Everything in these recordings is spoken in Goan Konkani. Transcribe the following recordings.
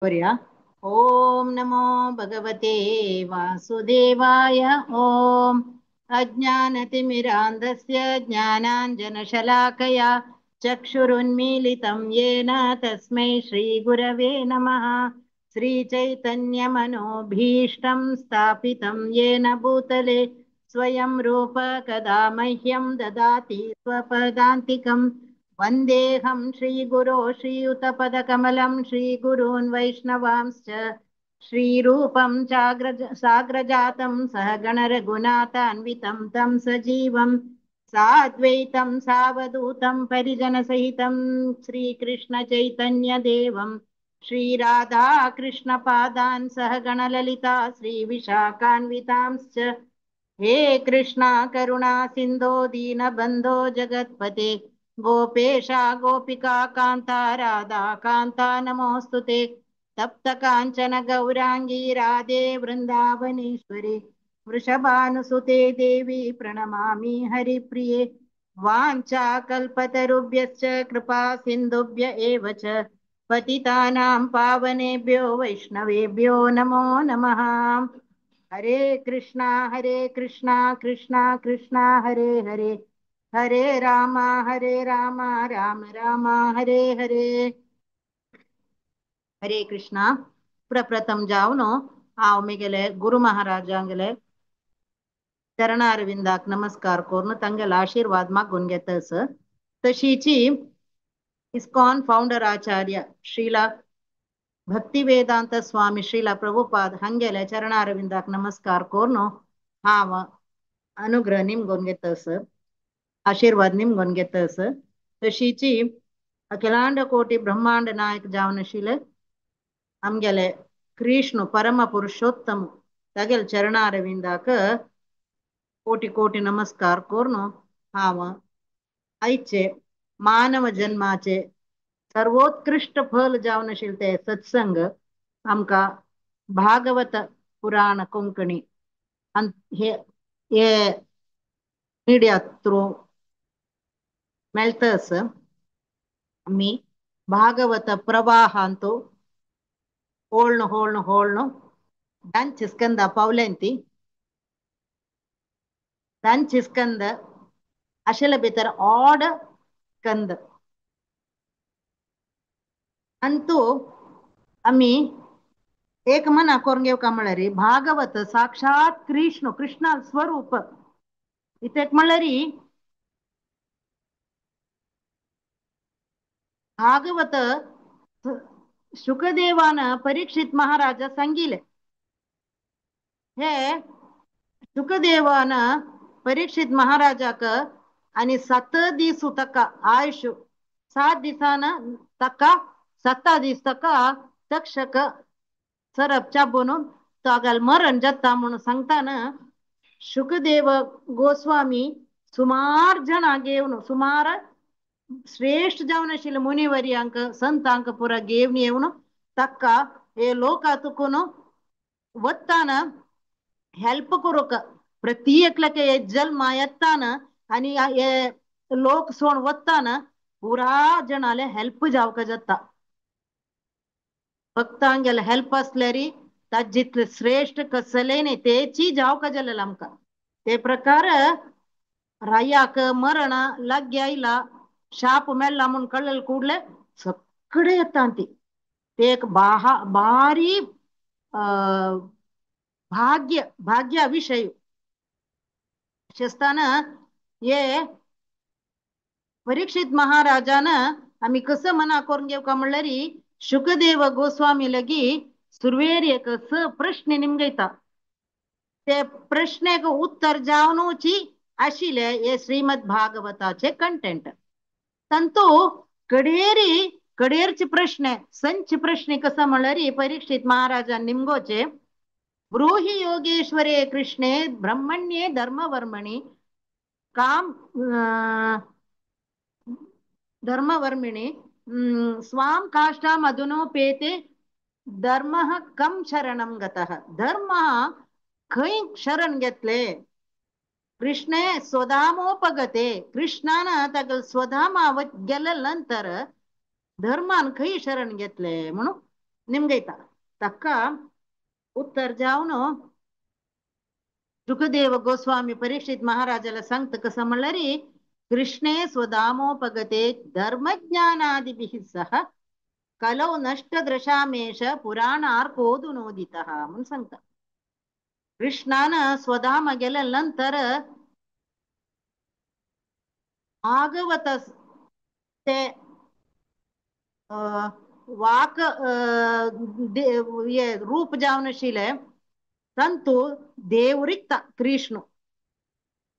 करूया. ओम नमो भगवते वासुदेवाय. ओम अज्ञानतिमिरान्धस्य ज्ञानाञ्जनशलाकया चक्षुरुन्मीलितं येन तस्मै श्रीगुरवे नमः. श्रीचैतन्यमनोभीष्टं स्थापितं येन भूतले स्वयं रूप कदा मह्यं ददाति स्वपदान्तिकं. वन्देऽहं श्रीगुरो श्रीयुतपदकमलं श्रीगुरून् वैष्णवांश्च. श्रीरूपं साग्रजातं सहगणरघुनाथान्वितं तं सजीवं साद्वैतं सावधूतं परिजनसहितं श्रीकृष्णचैतन्यदेवं. श्रीराधाकृष्णपादान् सहगणललिता श्रीविशाखान्वितांश्च. हे कृष्णा करुणा सिन्धो दीनबन्धो जगत्पते गोपेशा गोपिका कान्ता राधा कान्ता नमोऽस्तु ते. तप्त काञ्चन गौराङ्गी राधे वृन्दावनेश्वरि वृषभानुसुते देवी प्रणमामि हरिप्रिये. वाञ्छा कल्पतरुभ्यश्च कृपा सिन्धुभ्य एव च पतितानां पावनेभ्यो वैष्णवेभ्यो नमो नमः. हरे कृष्णा कृष्णा कृष्णा हरे हरे हरे राम राम राम हरे हरे. हरे कृष्णा. प्रप्रथम जावनो हांव मिगेले गुरु महाराजांगेले चरणारविंदाक नमस्कार करून तांगेले आशीर्वाद मागून घेतस. तशीची इस्कॉन फाउंडर आचार्य श्रीला भक्तिवेदांत स्वामी श्रीला प्रभुपाद हांगेले चरणारविंदाक नमस्कार करून हांव अनुग्रह निमगून घेतस, आशीर्वाद निमगून घेतस. तशीची अखिलांड कोटी ब्रह्मांड नायक जावन आशिल्ले आमगेले कृष्ण परम पुरुषोत्तम तागेले चरणारविंदाक कोटी कोटी नमस्कार करून हांव आयचे मानव जन्माचे सर्वोत्कृष्ट फल जावन आशिल्लें ते सत्संग आमकां भागवत पुराण कोंकणी हे मिडिया थ्रू मेळटस. आमी भागवत प्रवाहांतु होळ्ण होळ्ण होळ्ण ದಾಂಚಿ ಸ್ಕಂದ पावल्यांती ದಾಂಚಿ ಸ್ಕಂದ अशेले भितर ऑड स्कंद अंतू आमी एक मना करून घेवका म्हळ्यार भागवत साक्षात कृष्ण कृष्णा स्वरूप इतेक म्हळ्यार भागवत शुकदेवान परीक्षित महाराजा सांगिले. हे शुकदेवान परीक्षित महाराजाक आणि 7 दीस ताका आयुष 7 दिसान ताका 7 दीस ताका तक्षक सरप चाबून तागेल मरण जाता म्हणून सांगताना शुकदेव गोस्वामी सुमार जणां घेवन सुमार श्रेष्ठ जावन आशिल्ले मुनिवर्यांक संतांक पुरा घेवन येवन ताका हे लोकांतून वताना हेल्प करूंक प्रति एकल्याक हे जल्मा येताना आनी हे लोक सोड वताना पुरा जणाले हेल्प जावंक जाता. भक्तांगेले हेल्प आसल्यार ताजे जितले श्रेष्ठ कसले न्ही तेची जावंक जालें आमकां. ते प्रकार रायाक मरण लागीं आयला शाप मेळ्ळा म्हूण कळ्ळें ಕೂಡಲೇ सगळे येता ती ते एक भारी भाग्य भाग्य विषय आसतना हे परीक्षित महाराजान आमी कसं मना करून घेवका म्हणल्यार शुकदेव गोस्वामी लगी सुरवेर एक प्रश्न निमगयता. ते प्रश्नेक उत्तर जावनूची आशिल्ले हे श्रीमद भागवताचे कंटेंट. तंतू कडेरी कडेरचे प्रश्न संच प्रश्न कसं म्हणल्यार परीक्षित महाराजान निमगोचे ब्रूहि योगेश्वरे कृष्णे ब्रह्मण्ये धर्मवर्मणि काम धर्मवर्मिणि स्वां काष्ठाम् अधुनोपेते धर्मः कं शरणं गतः. धर्मः खंय शरण घेतले कृष्णे स्वधामोपगते कृष्णान तागेले स्वधामा गेले नंतर धर्मान खंय शरण घेतले म्हणून निमगयता. ताका उत्तर जावन शुकदेव गोस्वामी परीक्षित महाराजाला सांगता कसं म्हणल्यार कृष्णे स्वदामोपगते धर्मज्ञानादिभिः सह कलौ नष्टदृशामेष पुराणार्कोदुनोदितः म्हणून सांगता. कृष्णान स्वधाम गेल्या नंतर भागवत ते वाक रूप जावन आशिल्लें तंतु देव रिक्ता कृष्ण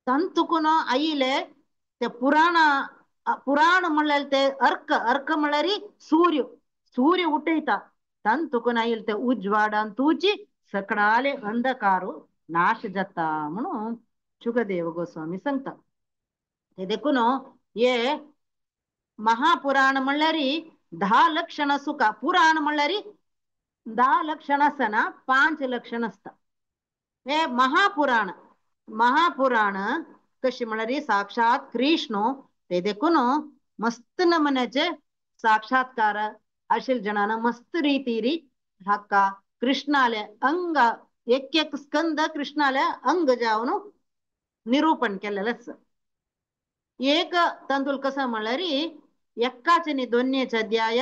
तंतुकून आयिले ते पुराण पुराण म्हणल्यार ते अर्क अर्क म्हणल्यार सूर्य सूर्य उठयता तंतुकून आयिले ते उजवाडान तुजी सकडाले अंधकारू नाश जाता म्हणून शुकदेव गोस्वामी सांगता. ते देखून हे महापुराण म्हणल्यार 10 लक्षण सुखा. पुराण म्हणल्यार 10 लक्षण आसना 5 लक्षण आसता. हे महापुराण महापुराण कशी म्हणल्यार साक्षात कृष्ण. ते देखून मस्त नमन्याचे साक्षात्कार आशिल्ल्या जणांना मस्त रीतीरी हाका कृष्णाले अंग एक एक स्कंद कृष्णाले अंग जावन निरूपण केलेलें आसा. एक तांदूळ कसं म्हणल्यार एकाचे नी दोन्येचे अध्याय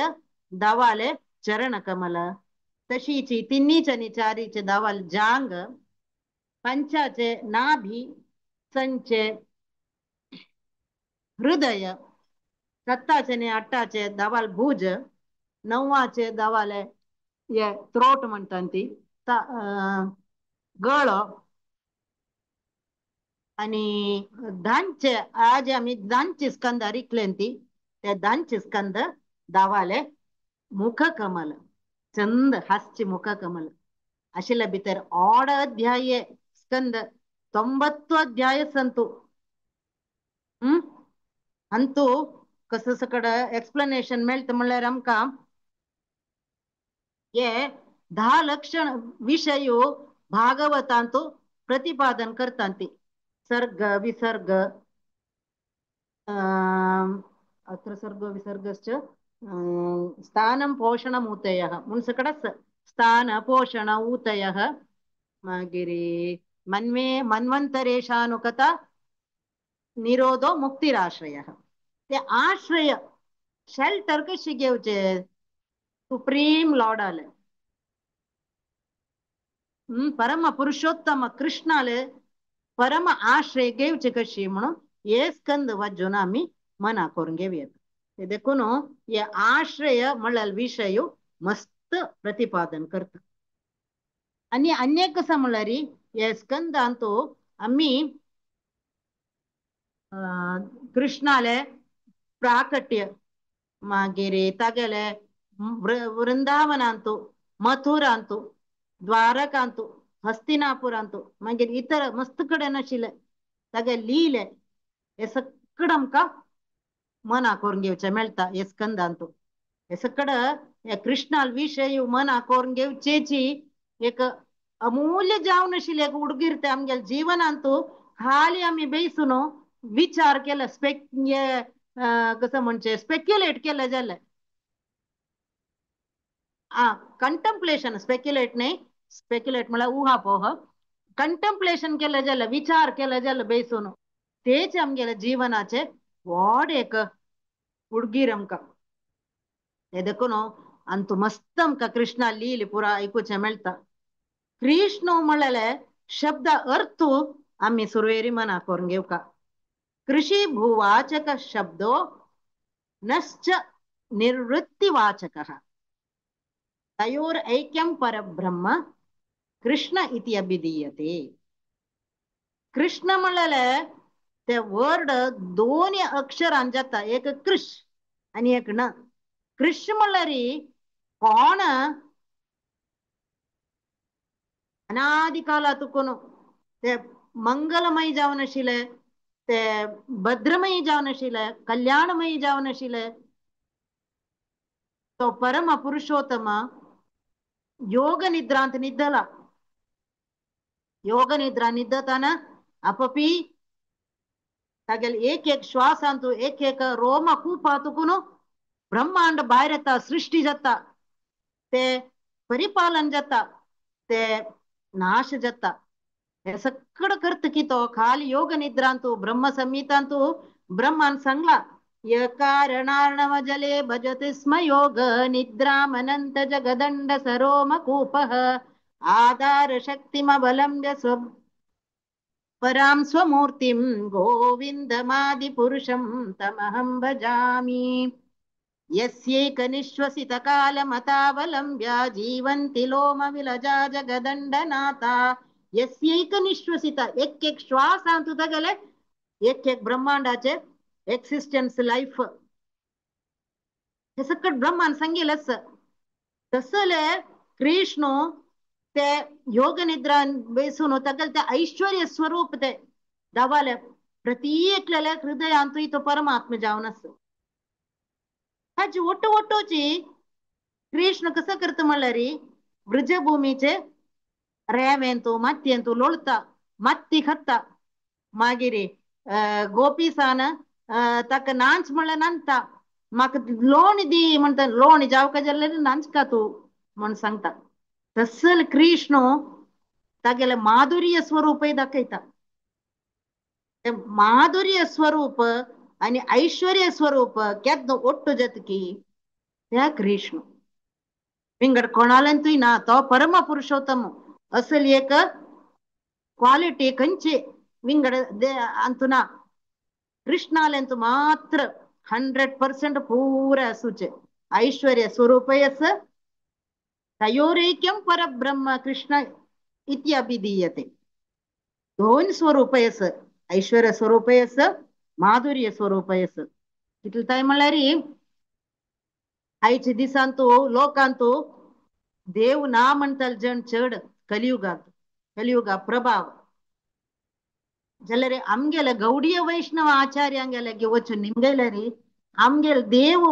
दावाले चरण कमल, तशीची तिन्हीचे नी चारीचे दावाले जांग, पंचाचे नाभी, संचे हृदय, सत्ताचे नी अट्टाचे दावाल भुज, नवाचे दावाले हे त्रोट म्हणटात ती गळो, आणि धानचे आज आमी धानचे स्कंद रिकले ती त्या धानचे स्कंद दावाले मुखकमल चंद हासचे मुखकमल आशिल्ल्या भितर ओड अध्याय स्कंद 90 अध्याय संतू. अंतू कसं सकड एक्सप्लेनेशन मेळटा म्हणल्यार आमकां हे 10 लक्षण विषय भागवतांतू प्रतिपादन करतात ती. सर्ग विसर्ग अत्र सर्ग विसर्गश्च स्थानं पोषणम् ऊतयः म्हूण सकड स्थान पोषण ऊतयः मागीर मन्वे मन्वन्तरेशानुकथा निरोधो मुक्तिराश्रयः. ते आश्रय शेल्टर कशी घेवचे सुप्रीम लॉर्डाले परम पुरुषोत्तम कृष्णाले परम आश्रय घेवचे कशी म्हणून हे स्कंद वाजून आमी मना करून घेवया. ते देखून हे आश्रय म्हणल्यार विषय मस्त प्रतिपादन करता. आनी अन्य कसं म्हणल्यार हे स्कंदांतू आमी कृष्णाले प्राकट्य मागीर तागेले वृंदावनांतू मथुरांतू द्वारकांतू हस्तिनापुरांतू मागीर इतर मस्त कडेन आशिल्ले तागे लिहिले हे सगळं आमकां मना करून घेवचें मेळटा हे स्कंदांतू. हे सगळं हे कृष्णाल विषय मना करून घेवचेची एक अमूल्य जावन आशिल्लें एक उडगीर ते आमगेल्या जिवनांतू खाली आमी बेसून विचार केला कसं म्हणचे स्पेक्युलेट केलं जाल्यार कंटम्प्लेशन स्पेक्युलेट न्ही स्पेक्युलेट म्हळ्यार उहापोह कंटम्प्लेशन केलं जाल्यार विचार केला जाल्यार बेसून तेच आमगेल्या जिवनाचे व्हड एक उडगीर आमकां. ते देखून अंतू मस्त आमकां कृष्णा लील पुरा आयकुचें मेळटा. कृष्ण म्हणलेले शब्द अर्थ आमी सुरवेरी मना करून घेवका. कृषी भूवाचक शब्दो नश्च निर्वृत्तिवाचकः तयोर ऐक्यं परब्रह्म कृष्ण इति अभिधीयते. कृष्ण म्हणलेले ते वर्ड दोन अक्षरान जाता, एक कृष आनी एक न. कृष्ण म्हणल्यार कोण अनादिकालातून ते मंगलमय जावन आशिल्ले, ते भद्रमयी जावन आशिल्ले, कल्याणमयी जावन आशिल्ले तो परम पुरुषोत्तम योग निद्रांत निद्दला. योग निद्रा निद्दताना अपपी तागेले एक एक श्वासांतू एक एक रोम कूपातुकून ब्रह्मांड भायर येता, सृष्टी जाता. ते परिपालन जाता ते नाश जाता. हे सगळं करता की तो खाली योग निद्रांतू ब्रह्म संहितांतू ब्रह्मान सांगला य कारणार्णव जले भजति स्म योग निद्रामनंत जगदंड सरोमकूपः आधार शक्तिमवलम्ब्य स्व परां स्वमूर्तिं गोविन्दमादिपुरुषं तमहं भजामि. यस्यैकनिःश्वसितकालमतावलम्ब्य जीवन्ति लोमविलजा जगदण्डनाथा. यस्यैकनिःश्वसित एक एक श्वास अंतु तगले एक एक ब्रह्मांडाचे एक्सिस्टन्स लाईफ हे सकट ब्रह्मान सांगितलंच. तसले कृष्ण ते योग निद्रा बेसून तगल ते ऐश्वर्य स्वरूप ते दावाले प्रत्येकल्याला हृदयांतु तो परमात्मा जावन आस. हाची ओट्टू ओट्टूची कृष्ण कसं करता म्हणल्यार ब्रजभूमीचे रेवेंतू मातयेंतू लोळता माती खाता मागीर गोपीसान ताका नाच म्हणल्यार नांदता म्हाका लोणी दी म्हणटा लोणी जावका जाल्यार नाचका तूं म्हण सांगता. तसल कृष्ण तागेले माधुर्य स्वरूपय दाखयता. ते माधुर्य स्वरूप आनी ऐश्वर्य स्वरूप केन्ना ओट्टू जाता की त्या कृष्ण विंगड कोणाल्यातूय ना तो परम पुरुषोत्तम असली एक क्वालिटी खंयची विंगड अंतु ना. कृष्णाल्यांतु मात्र 100% पूरा आसूचे ऐश्वर्य स्वरूपय आस. तयोरैक्यं परब्रह्म कृष्ण इति अभिधीयते. दोन स्वरूपय आस, ऐश्वर्य स्वरूपय आस, माधुर्य स्वरूपय आस. कितले काय म्हणल्यार आयच्या दिसांतू लोकांतू देव ना म्हणटाले जण चड कलियुगांत कलियुगा प्रभाव जाल्यार आमगेले गौडीय वैष्णव आचार्यांगेले वचून निमगेले रे आमगेले देव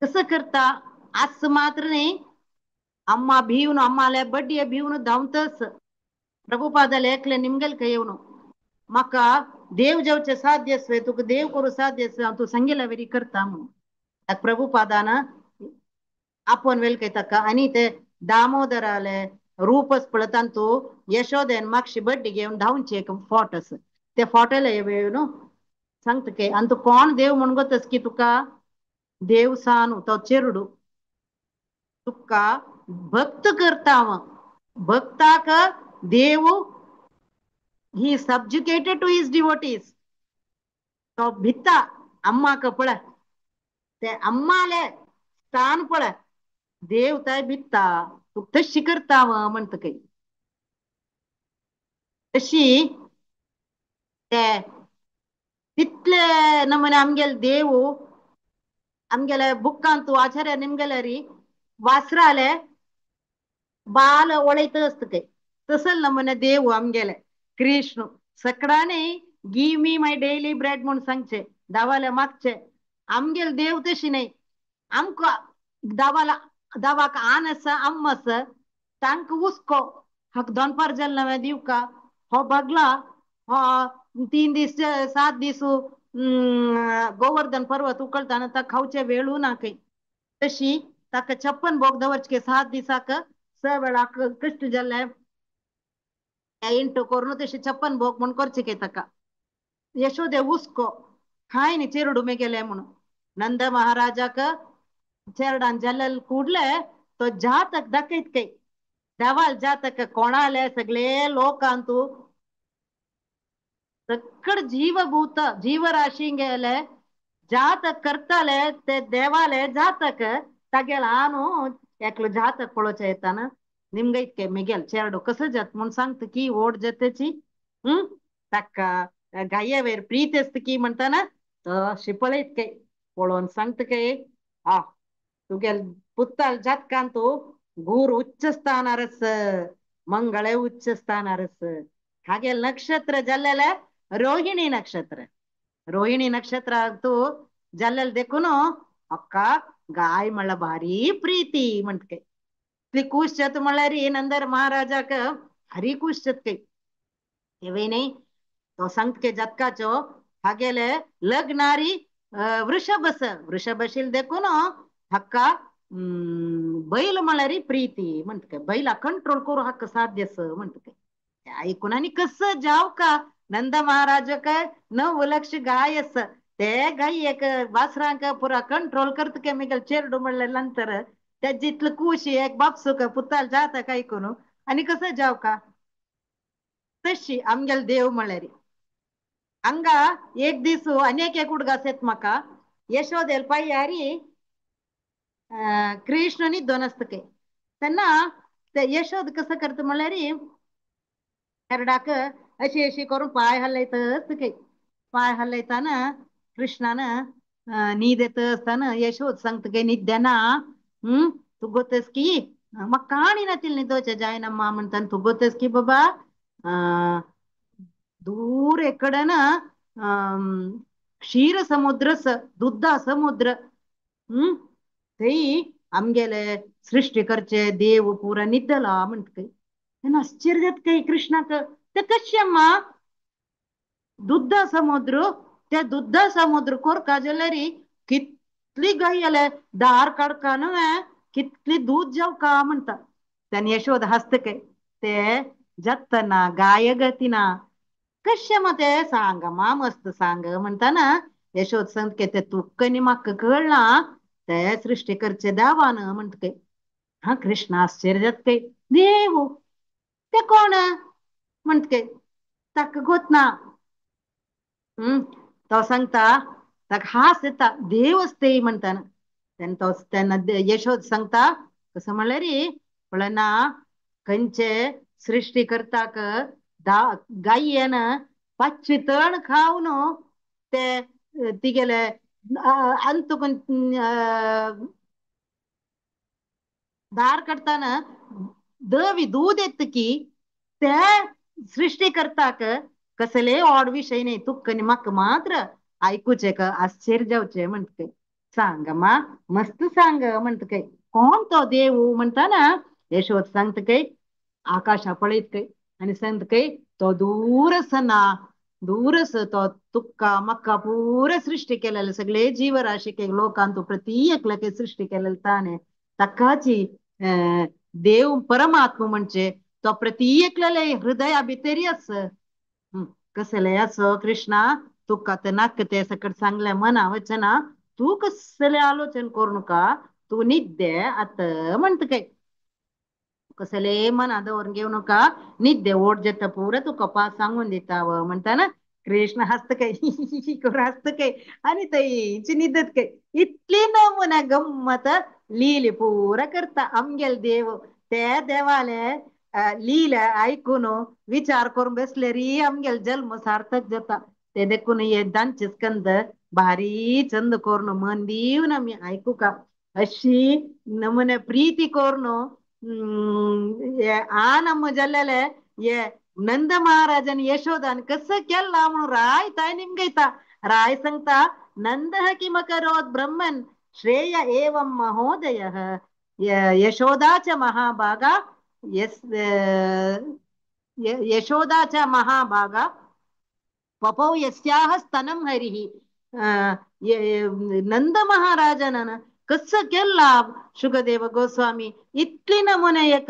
कसं करता आस मात्र न्ही अम्मा भिवन अम्माले बड्डिये भिवन धांवतच प्रभुपादाले एकले निमगेल खंय येवन म्हाका देव जेवचे साध्य आसवे तुका देव करूं साध्य आसवे हांव तूं सांगिल्ल्या वरी करता म्हणून. प्रभुपादान आपोवन वेल काय ताका आनी ते दामोदराले रूपच पळयता तूं यशोदेन मागशी बड्डी घेवन धांवची एक फोट आसा ते फोटेले येवन सांगता की आनी तूं कोण देव म्हण गोतस की तुका देव सानू तो चेरडू तुका भक्त करता हांव. भक्ताक देव he subjugated to his devotees. तो भिता अम्माक पळय ते अम्माले स्थान पळय देव ताय भिता तुका तशी करता म्हणटा खंय. तशी ते तितले नमुने आमगेले देव आमगेले बुक्कांतू आचार्य निमगेले री वासराले बाल वळयता आसता खंय तसल नमुने देव आमगेले Krishna सकडाने give me my daily bread म्हूण सांगचे दावाले मागचे. आमगेले देव तशी न्हय आमकां दावाला दावाक आन आसा आम आसा तांकां हुस्को हाका दोनपार जालें नवें दिवका हो बगला हो 3 दीस 7 दीस गोवर्धन पर्वत उकळताना ताका खावचे वेळू ना खंय. तशी ताका 56 भोग दवरचे 7 दिसाक 6 वेळाक कश्ट जाल्ले इंटू करून तशी 56 भोग म्हूण करचे काय ताका. यशोदे हुस्को खाय न्ही चेरडू मेगेले म्हणून नंद महाराजाक चेरडान जाल्ले कुडले तो जातक दाखयत काय देवाल जातक कोणाले सगळे लोकांतू सकड जीवभूत जीवराशी गेले जातक करताले ते देवाले जातक तागेले आनू एकलो जातक पळोवचें येताना निमगे इतके मेगेल चेरडो कसो जात म्हूण सांगता की ओड जातेची ताका गाये वयर प्रीत आसता की म्हणटाना तो शिपळयत काय पळोवन सांगता काय आ तुगेल पुत्ताल जातकान तूं गुर उच्च स्थानार आस मंगळे उच्च स्थानार आस. हागेल नक्षत्र जाल्लेले रोहिणी नक्षत्र रोहिणी नक्षत्र तूं जाल्लेले देखून अक्का गाय म्हणल्यार भारी प्रीती म्हणटा काय. इतली खूश जाता म्हणल्यार नंदर महाराजाक भारी खूश जाता काय. तेवय न्ही तो सांगता की जातकाचो हागेले लग्नारी वृषभ आसा वृषभ आशिल्ले देखून हाका बैल म्हळ्यार प्रीती म्हणटा बैला कंट्रोल करू हाका साध्य म्हणटा. ऐकून आनी कसं जाव का नंद महाराजक 9 लक्ष गाय आसा ते गायेक वासरांक पुरा कंट्रोल करता काय मिगेल चेरडू म्हणल्या नंतर त्या जितलं कुशी एक बापसूक पुताल जाता काय ऐकून आनी कसं जाव का तशी आमगेल देव म्हळ्यार. हांगा एक दीस अनेक एक उडगास येत म्हाका यशोदेल पायारी कृष्ण न्हिदोन आसता काय तेन्ना ते यशोद कसं करता म्हळ्यार हेरडाक अशी अशी करून पाय हलयता आसता काय. पाय हलयताना कृष्णान न्हीद येता आसतना यशोद सांगता काय न्हिद्देना तूं गोतस की म्हाका काणी नातिल्लें न्हिदोवचें जायना म्हणटा तूं गोतस की बाबा दूर एकडन क्षीर समुद्र दुग्धा समुद्र थंय आमगेले सृष्टी करचे देव पुरा न्हिदला म्हणटा. तेन्ना आश्चर्य जाता काय कृष्णाक ते कशें अम्मा दुग्धा समुद्र त्या दुग्धा समुद्र कोरका जाल्यार कितली गाय जाल्यार दार काडका न्हय कितली दूद जावका म्हणटा. तेन्ना यशोद हांसता काय ते जातना गाय गतीना कशें मा ते सांग मा मस्त सांग म्हणटाना यशोद सांगता ते तुका न्ही म्हाका कळना ते सृष्टी करचे देवान म्हणटा काय. हा कृष्ण आश्चर्य जाता काय देव ते कोण म्हणटा काय ताका गोत ना. तो सांगता ताका हास येता देव आसता म्हणटाना. तेन्ना तो तेन्ना यशोद सांगता कसं म्हणल्यार पळयना खंयचे सृष्टी करताक गायेन पाचवी तण खावन ते तिगेले अंतूक दार काडटाना दवी दूद येता की ते सृष्टी करताक कसले ऑड विशय न्ही तुका आनी म्हाका मात्र आयकुचें आश्चर्य जावचें म्हणटा. सांग मा मस्त सांग म्हणटा काय कोण तो देव म्हणटाना यशोद सांगता काय आकाशा पळयत काय आनी सांगता काय तो दूर आसना दूर आसा तो तुका म्हाका पुरा सृष्टी केलेले सगळे जीवराशी लोकांत प्रति एकल्याक सृष्टी केलेले ताणें ताकाची देव परमात्मा म्हणजे तो प्रति एकल्याले हृदया भितरी आसा. कसले असो कृष्णा तुका ते नाका ते सकट सांगले मना वचना तूं कसले आलोचन करू नका तूं न्हिद्दे आतां म्हणटा काय कसले मना दवरून घेवं नका न्हिद्दे ओड जाता पुरा तुका पास सांगून दिता म्हणटाना कृष्ण हांसता काय करून हांसता काय आनी थंयची न्हिदत काय. इतली नमुना गम्मत लीले पुरा करता आमगेल देव ते देवाले लीला आयकून विचार करून बसले री आमगेल जल्म सार्थक जाता. ते देखून हे दांचे स्कंद भारी चंद करून मन दिवन आमी आयकुका अशी नमुने प्रीती करून आ नम जाल्लेले हे नंद महाराजान यशोदान कसं केला म्हणून राय ताय निमगयता. राय सांगता नंद किमकरोत् ब्रह्मन् श्रेय एवं महोदयः यशोदा च महाभागा यशोदा च महाभागा पपौ यस्याः स्तनं हरिः. नंद महाराजान कसं केला शुकदेव गोस्वामी इतली नमुने एक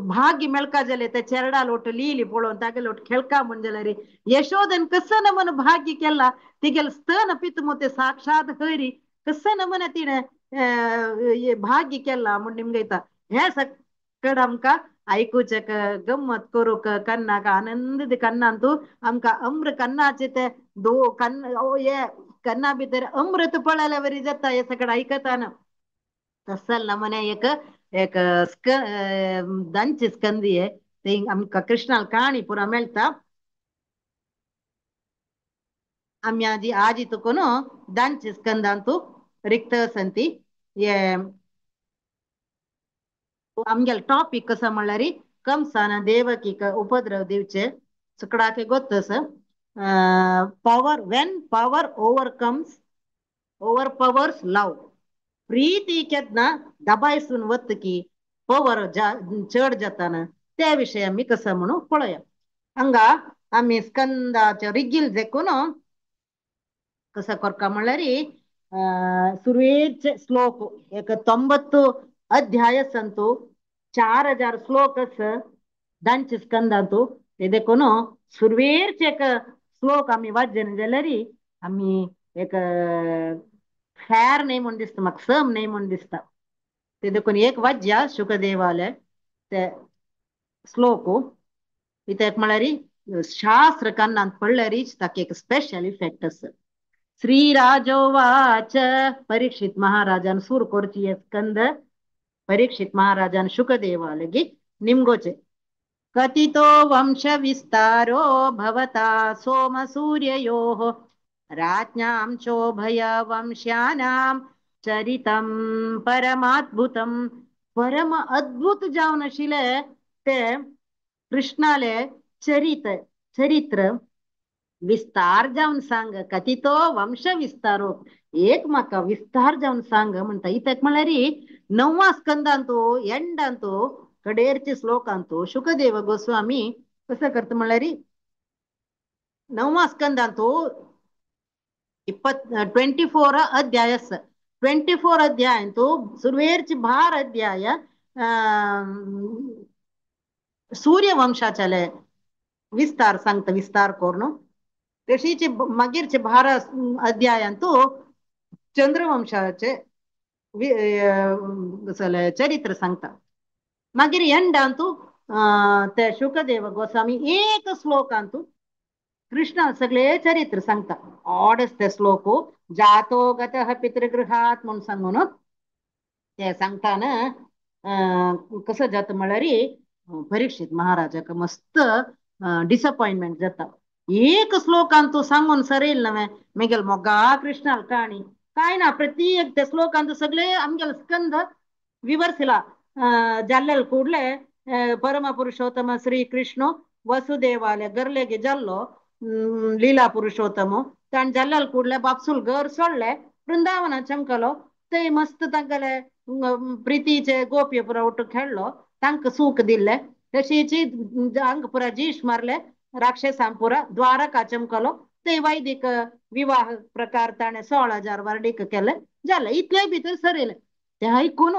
भाग्य मेळका जालें त्या चेरडा लोट लिली पळोवन तागे लोट खेळका म्हण जाल्यार यशोदन कसं नमन भाग्य केला तिगेल स्तन पितमोते साक्षात हरी कसं नमन तिणें भाग्य केला म्हण निमगयता. हें सकड आमकां आयकुचें गम्मत करूंक कन्नाक आनंद कन्नांतू आमकां अम्र कन्नाचे ते दो कन्न हे कन्ना भितर अमृत पळयल्या वरी जाता हे सगळें आयकताना. तसल नमुने एक एक दांची स्कंदी ते आमकां कृष्णाल काणी पुरा मेळटा. आमी आजी आजी तुकून दांची स्कंदांतू रिक्त संती हे आमगेल टॉपिक कसं म्हणल्यार कंसान देवकीक उपद्रव दिवचे सकडाके गोत्तस power when power overcomes overpowers love. Preeti केन्ना दबायसून वत की पवर चड जाताना त्या विशय आमी कसं म्हणून पळोवया. हांगा आमी स्कंदाचे रिगील देखून कसं करका म्हणल्यार सुरवेचे श्लोक एक 90 अध्याय संतु 4000 श्लोक दांचे स्कंदांतु ते देखून सुरवेरचे एक श्लोक आमी वाचन जाल्यार आमी एक फॅर न्हय म्हूण दिसता म्हाका, सम न्हय म्हूण दिसता. ते देखून एक वाज्या शुकदेवाले ते श्लोक कित्याक म्हळ्यार शास्त्र कानांत पडल्यार ताका एक स्पेशल इफेक्ट आसा. श्रीराजोवाच परीक्षित महाराजान सूर करची स्कंद परीक्षित महाराजान शुकदेवालगी निमगोचे कथितो वंश विस्तारो भवता सोम सूर्ययोः राज्ञां चोभय वंश्यानां चरितं परमाद्भुतं. परम अद्भुत जावन आशिल्ले ते कृष्णाले चरित चरित्र विस्तार जावन सांग. कथितो वंश विस्तारो एक म्हाका विस्तार जावन सांग म्हणटा. इत्याक म्हळ्यार 9वा स्कंदांतू एंडांतू कडेरचे श्लोकांतू शुकदेव गोस्वामी कसं करता म्हळ्यार 9वा स्कंदांतू 24 अध्याय 24 अध्याय सुरवेरची भार अध्याय सूर्यवंशाचले विस्तार सांगता विस्तार करून. तशीच मागीरचे भार अध्यायांतू चंद्रवंशाचे चरित्र सांगता. मागीर एंडांतू ते शुकदेव गोस्वामी एक श्लोकांतू कृष्ण सगळे चरित्र सांगता. ऑडस ते श्लोक जातो गतः पितृगृहात म्हूण सांगून ते सांगताना कसं जाता म्हळ्यार परीक्षित महाराजाक मस्त डिसअपॉइंटमेंट जाता. एक श्लोकांतू सांगून सरयल नव्हे मेगेल मोगा कृष्णाल काणी काय ना प्रत्येक त्या श्लोकांतू सगळे आमगेल स्कंद विवर्सिला जाल्लेल ಕೂಡ್ಲೆ ಪರಮ ಪುರುಷೋತ್ತಮ ಶ್ರೀ ಕೃಷ್ಣ ವಸುದೇವಾಲೆ ಗರ್ಲೆಗೆ ಜಲ್ಲೋ ಲೀಲಾ ಪುರುಷೋತ್ತಮ ताण जाल्ल्याल ಕೂಡ್ಲೆ बापसूल घर सोडले वृंदावना चमकलो ते मस्त तांकां प्रितीचे गोपी पुरा उठ खेळलो तांकां सूख दिल्ले तशीच अंग पुरा जीश मारले राक्षसां पुरा द्वारका चमकलो ते वैदिक विवाह प्रकार ताणें 16,000 वर्डीक केले जाले इतले भितर सरयले. ते आयकून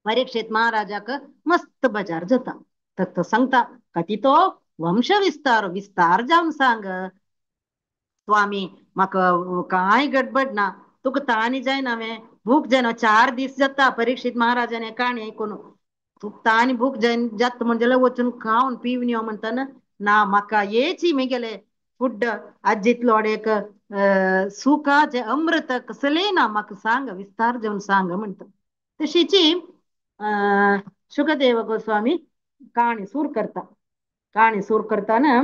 परीक्षित महाराजाक मस्त बाजार जाता. तर सांगता कथितो वंश विस्तार विस्तार जावन सांग स्वामी म्हाका कांय गडबड ना तुका ताणी जायना हांवें भूक जायना 4 दीस जाता. परीक्षित महाराजान काणी आयकून तुका ताणी भूक जायन जाता म्हणजे वचून खावन पिवन यो म्हणटा ना म्हाका येची मेगेले फुड आजितलो एक सुखाचे अमृत कसलें ना म्हाका सांग विस्तार जावन सांग म्हणटा. तशीची शुकदेव गोस्वामी काणी सूर करता. काणी सूर करताना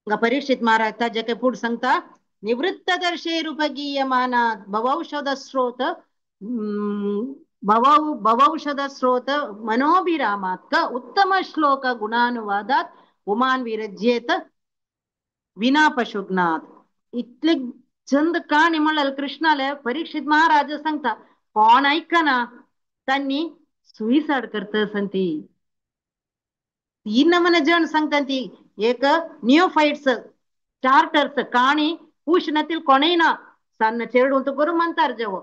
परीक्षित महाराज ताजे काय पुढे सांगता निवृत्तदर्शे रूपगीयमानात् भवौषध स्रोत भवौषध स्रोत मनोभिरामात् क उत्तम श्लोक गुणानुवादात उमान विरज्येत विना पशुज्ञात. इतले चंद काणी म्हणल्यार कृष्णाले परीक्षित महाराज सांगता कोण ऐकना त्यांनी सुईसाड करत संती तीन नमूने जण सांगता ती एक नियोफाइट्स चार्टर्स काणी उष्णतील कोणय ना सन्न चेडूं करून म्हणतार जेव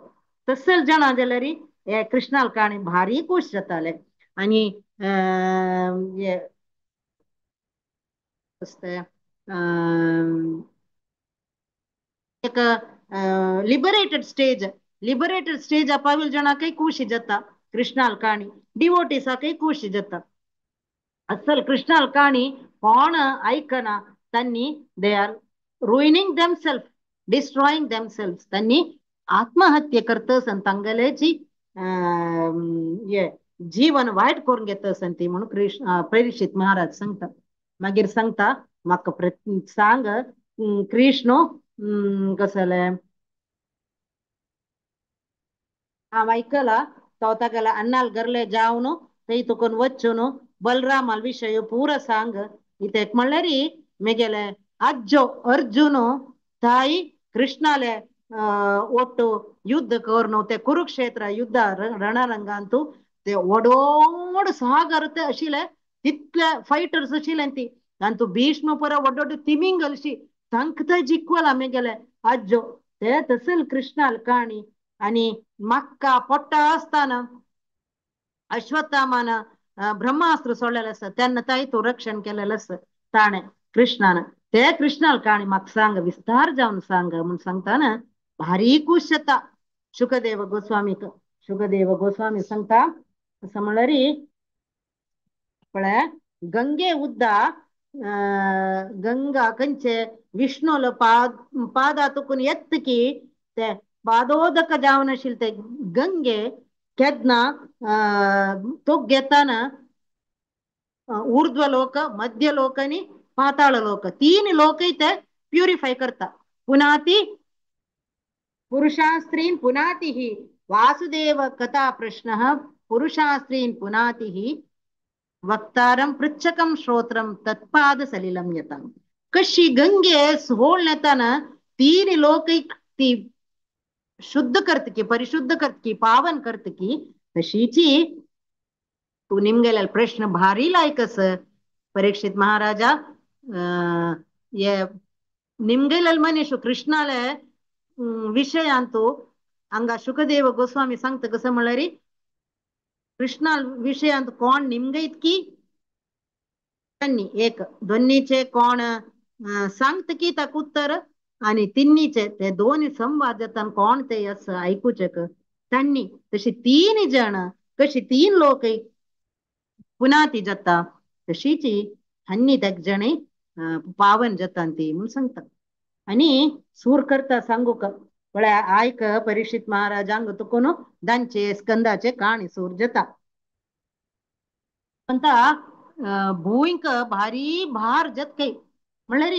तसल जणां जाल्यार हे कृष्णाल काणी भारी खूश जाताले. आनी एक लिबरेटेड स्टेज लिबरेटेड स्टेज पाविल जणांकय खुशी जाता कृष्णाल काणी डिवोटीसाकय खुशी जाता. असल कृष्णाल काणी कोण ऐकना त्यांनी they are ruining themself destroying themself त्यांनी आत्महत्या करतस आनी तांगेल्याची जीवन वायट करून घेतस ती म्हणून कृष्ण परीक्षित महाराज सांगता. मागीर सांगता म्हाका सांग कृष्ण कसले हांव आयकला तो तागेल्या अन्नाल गरले जावन थंय तुकून वचून बलरामाल विशय पुरा सांग. इत्याक म्हणल्यार मेगेले आज्जो अर्जुन ताई कृष्णाले ಒಟ್ಟು ಯುದ್ಧ ಕರ್ನು ते कुरुक्षेत्र युद्ध ರಣರಂಗಾಂತು ते ಒಡೋಡ್ ಸಾಗರತೆ ಅಶಿಲೆ तितले फायटर्स आशिल्ले ती तांतू भीष्म पुरा व्हड व्हड तिमिंग अशी तांकां थंय जिखवला मेगेले आज्जो ते तसल कृष्णाल काणी आणि मक्का पोट्टा असताना अश्वत्थामान ब्रह्मास्त्र सोडलेलं असं त्यांना ताई तो रक्षण केलेलं असं ताणे कृष्णानं ते कृष्णाल काणी म्हाका सांग विस्तार जावन सांग म्हणून सांगताना भारी खुश जाता शुकदेव गोस्वामीक. शुकदेव गोस्वामी सांगता असं म्हणल्यार पळय गंगे उद्दा गंगा खंयचे विष्णुलो पाद पादा तुकून येत की ते पादोदक जावन आशिल्ले ते गंगे केन्ना तोक घेताना ऊर्ध्व लोक मध्य लोक आनी पाताळ लोक तीन लोकय ते प्युरिफाय करता. पुनाती पुरुषास्त्रीन पुनाति हि वासुदेव कथा प्रश्नः पुरुषास्त्रीन पुनाति हि वक्तारं पृच्छकं श्रोत्रं तत्पाद सलिलं यता. कशी गंगे सोळ येताना तीन लोकैक ती शुद्ध करतकी परिशुद्ध करतकी पावन करतकी तशीची तू निमगेले प्रश्न भारी लायक अस परीक्षित महाराजा. ये निमगेले मनीष कृष्णाले विषयांतू हांगा शुकदेव गोस्वामी सांगता कसं म्हणल्यार कृष्णा विषयांत कोण निमगयत की त्यांनी एक दोन्हीचे कोण सांगत की ताका उत्तर आणि तिन्हीचे ते दोन संवाद जाता कोण ते असं आयकुचे तांणी तशी तीन जण कशी तीन लोक पुन्हा ती जाता तशीची हन्नी त्या जणी पावन जाता ती म्हणून सांगता. आणि सूर करता सांगू का पळय आयक परीक्षित महाराजांक तुकून दांचे स्कंदाचे काणी सूर जाता. म्हणता भूंयक भारी भार जत म्हणल्यार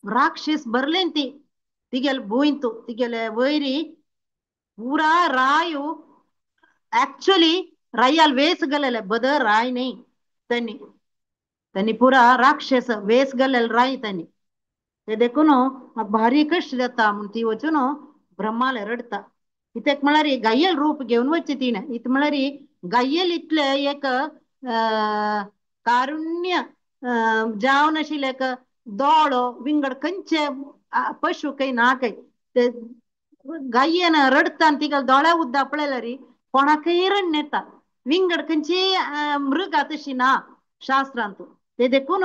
राक्षस भरले ती तिगेले भूंयतू तिगेले वयरी पुरा रायू ऍक्च्युअली रायाल वेस गेलेले बदर राय नाही त्यांनी त्यांनी पुरा राक्षस वेस गेलेले राय त्यांनी ते देखून म्हाका भारी कश्ट जाता म्हूण ती वचून ब्रह्माले रडटा. कित्याक म्हळ्यार गायेल रूप घेवन वचचे तिणें इत म्हळ्यार गायेल इतले एक कारुण्य जावन आशिल्लें एक दोळो विंगड खंयचे पशु काही ना काही ते गायेन रडटा आनी तिका दोळ्या उद्दा पळयल्यार कोणाकय रडण येता विंगड खंयची मृगा तशी ना शास्त्रांत. ते देखून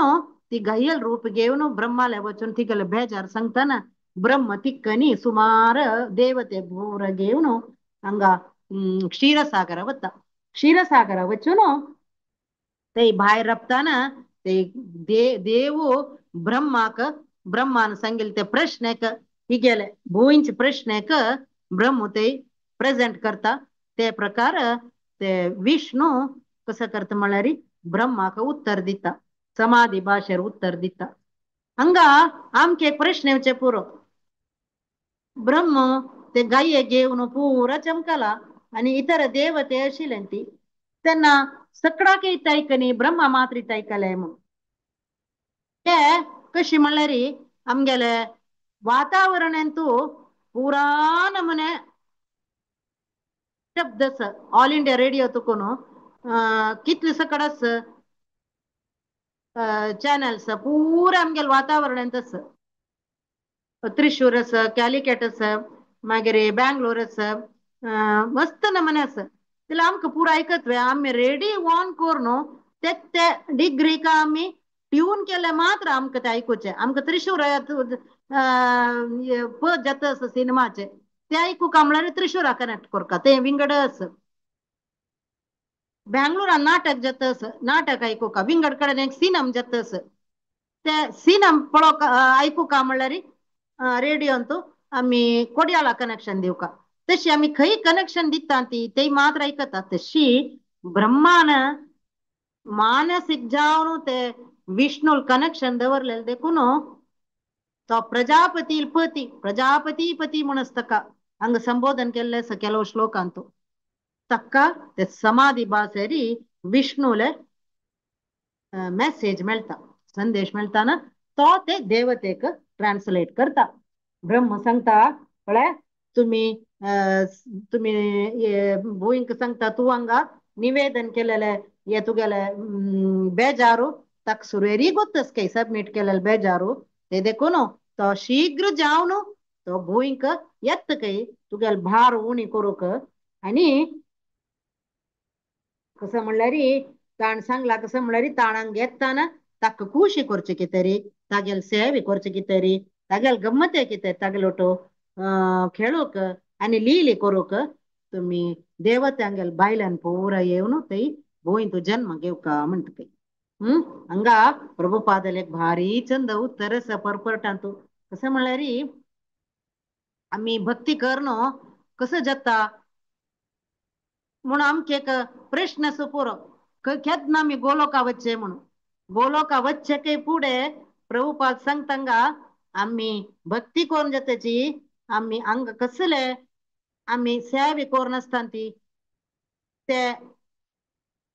ती गायल रूप घेवन ब्रह्माले वचून तिगेले बेजार सांगताना ब्रह्म तिक्कनी सुमार देवते भूर घेवन हांगा क्षीरसागर वता. क्षीरसागर वचून ते भायर रपताना ते देव ब्रह्माक ब्रह्मान सांगिल्ले ते प्रश्नेक हिगेले भूंयचे प्रश्नेक ब्रह्म ते प्रेजेंट करता. ते प्रकार ते विष्णू कसं करता म्हणल्यार ब्रह्माक उत्तर दिता समाधी भाशेर उत्तर दिता. हांगा आमकां एक प्रश्न येवचे पुरो ब्रह्म ते गाये घेवन पुरा चमकला आनी इतर देवते आशिल्ले ती तेन्ना सकडाक आयकनी ब्रह्मा मात्र आयकले म्हणून ते कशी म्हणल्यार आमगेले वातावरणांतू पुरा नमुने शब्द ऑल इंडिया रेडियो तुकून कितले सकडास चॅनल्स पुरा आमगेले वातावरणांत आसा. त्रिशूर आसा कॅलिकट आसा मागीर बँगलोर आसा मस्त नमुने आसा. जाल्यार आमकां पुरा आयकत आमी रेडियो ऑन करून ते ते डिग्रीक आमी ट्यून केले मात्र आमकां ते आयकुचें. आमकां त्रिशूर पद जाता आसा सिनेमाचे ते आयकूंक म्हणल्यार त्रिशुरा कनेक्ट करता ते विंगड आसा. बँगलोरान नाटक जाता आसा नाटक आयकूंक विंगड कडेन एक सिनम जाता आसा ते सिनम पळोवंक आयकूंक म्हणल्यार रेडियोंत आमी कोडयाळा कनेक्शन दिवका तशी आमी खंय कनेक्शन दिता ती ते मात्र आयकता. तशी ब्रह्मान मानसीक जावन ते विष्णूल कनेक्शन दवरलेले देखून तो प्रजापती पती प्रजापती पती म्हणून ताका हांगा संबोधन केल्लें आसा ಕೆಲವು ಶ್ಲೋಕಾंतू तक्का ते समाधी भाशेरी विष्णूले मेसेज मेळटा संदेश मेळटा ना तो ते देवतेक ट्रान्सलेट करता. ब्रह्म सांगता पळय तुमी तुमी भूंयक सांगता तूं हांगा निवेदन केलेले हे तुगेले बेजारू ताका सुरेरी गोत्तस काय सबमीट केलेले बेजारू ते देखून तो शीघ्र जावन तो तो भूंयक येत काय तुगेल भार उणी करूंक. आनी कसं म्हणल्यार ताण सांगला कसं म्हणल्यार ताणांक येताना ताका खुशी करचे कितें तागेल सेवे करचे कितें तागेल गम्मते कितें तागेल ओटो खेळूंक आनी लिली करूंक तुमी देवत्यांगेल बायल्यान पुरा येवन थंय भूंय जन्म घेवका म्हणटा. हंगा प्रभुपादले भारी चंद उत्तर आसा परपरटांतू. कसं म्हणल्यार आमी भक्ती करणो कसं जाता म्हणून आमचे एक प्रश्न आसा पुरो केन्ना आमी गोलोका वच्चे म्हणून. गोलोका वच्चे काय फुडें प्रभुपाद सांगता आमी भक्ती करून जाताची आमी अंग कसले आमी सेवे करून आसता ती ते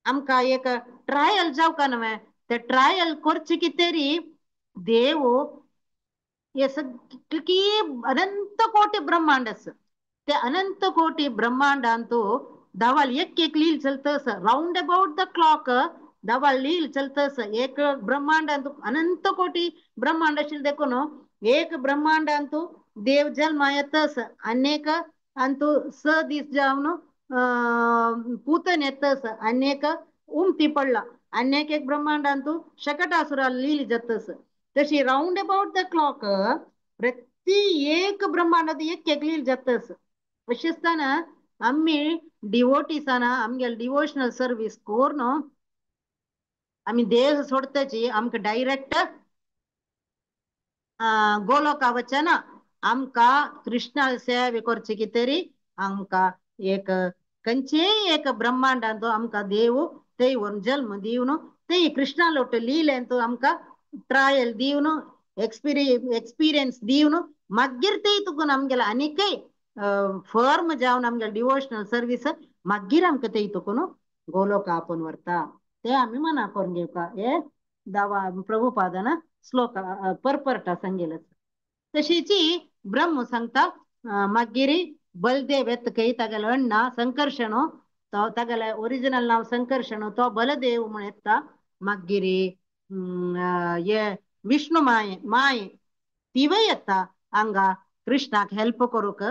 आमकां एक ट्रायल जावका न्हय ते ट्रायल करचे कितें देव हे सगळी अनंत कोटी ब्रह्मांड आसा ते अनंत कोटी ब्रह्मांडांतू धावाल एक एक लील चलतस रावंड अबाउट the clock धावाल लील चलतस. एक ब्रह्मांडांतू अनंत कोटी ब्रह्मांड आशिल्लें देखून एक ब्रह्मांडांतू देव जल्मा येतस अनेक अंतू 6 दीस जावन पूतन येतस अनेक उमती पडला अनेक एक ब्रह्मांडांतू शकटासुरा लील जातस. तशी रावंड अबाउट the clock प्रति एक ब्रह्मांडात एक एक लील जातस. अशें आसतना आमी डिवोटीसाना आमगेल डिवोशनल सर्वीस करून आमी देह सोडताची आमकां डायरेक्ट गोलोका वचना आमकां कृष्णा सेवे करची कितें आमकां एक खंयचेय एक ब्रह्मांडांत आमकां देव थंय व्हरून जल्म दिवन थंय कृष्णा लोट लिलेंत आमकां ट्रायल दिवन एक्सपिरियन्स दिवन मागीर ते तुकून आमगेले आनीकय फर्म जावन आमगेले डिवोशनल सर्वीस मागीर आमकां ते तुकून गोलोका आपोवन व्हरता. ते आमी मना करून घेवका हे दावा प्रभुपादान श्लोक परपरटा सांगेलें. तशीची ब्रह्म सांगता मागीर बलदेव येता खंय तागेलो अण्णा संकर्षण तो तागेले ओरिजिनल नांव संकर्षण तो बलदेव म्हण येता. मागीर हे विष्णु माये माये तिवय येता हांगा कृष्णाक हेल्प करूंक